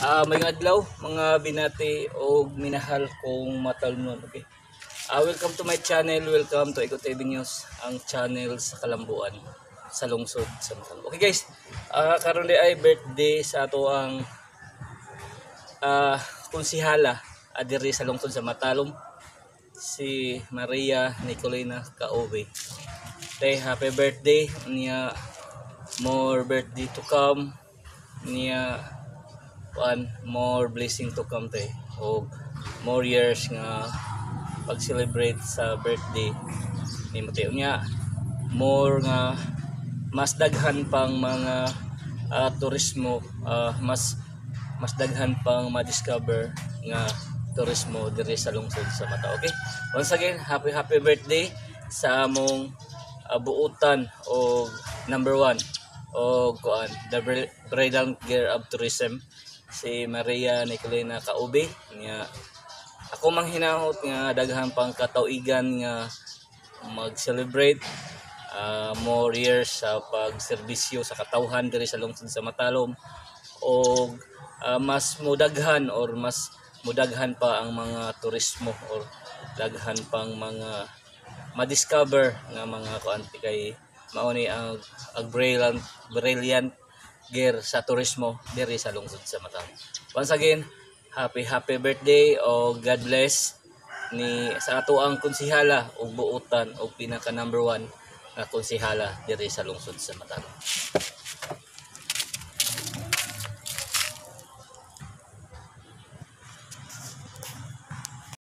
May adlaw mga binati og minahal kong matalnon. Okay. Welcome to my channel. Welcome to Eco TV News, ang channel sa Kalambuan sa lungsod sa Matalom. Okay guys, karon di ay birthday sa ato ang konsihala diri sa lungsod sa Matalom, si Maria Nicolina Kaobe. Tay, happy birthday niya, more birthday to come niya, one more blessing to come te, og more years nga pag-celebrate sa birthday ni Mateo niya, more nga mas daghan pang mga turismo, mas mas daghan pang ma-discover nga turismo diri sa lungsod sa Mata. Okay, once again, happy happy birthday sa among buutan og number one og kuan, the brilliant girl of tourism, si Maria Nicolina Kaubi nga ako manghinahot nga daghan pang katauigan nga mag-celebrate, more years sa pagserbisyo sa katawhan diri sa lungsod sa Matalom og mas mudaghan or mas mudaghan pa ang mga turismo or daghan pang mga ma-discover nga mga kuan kay mao ni ang brilliant brilliant gear sa turismo diri sa lungsod sa Matalom. Once again, happy happy birthday o God bless ni sa ato ang konsihala og buutan og pinaka number one nga konsihala diri sa lungsod sa Matalom.